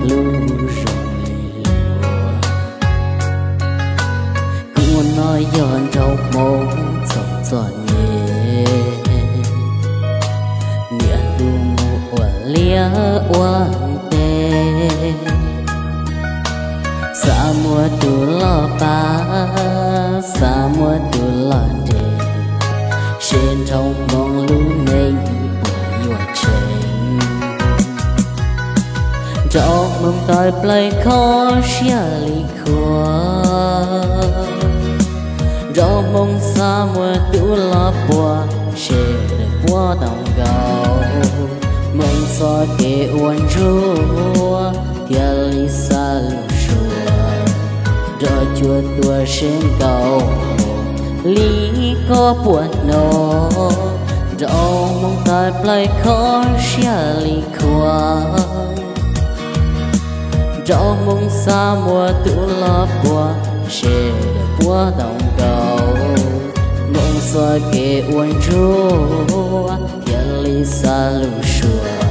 lub zoo li luag. Kuv no yog Nraug Hmoob txom txom nyem, niam ntuj mus ua liaj ua teb, xav muaj tus loj pab, xav muaj tus loj nres, seb Nraug Hmoob lub neej puas yuav tsheej. Nraug Hmoob tawv plaws kho siab li khuav, Nraug Hmoob xav muaj tus loj puag, seb puas tau nkaus. Hmoob txoj kev ua ntsuag thiaj li xa lus suav, nrog cuab tuag seb nkaus li koj puas hnov. Nraug Hmoob tawv plaws kho siab li khuav, Nraug Hmoob xav muaj tus loj puag, seb puas tau nkaus. Hmoob txoj kev ua ntsuag thiaj li xa lus suav,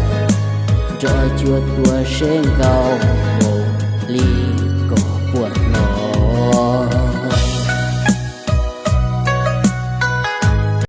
nrog cuab tuag seb nkaus.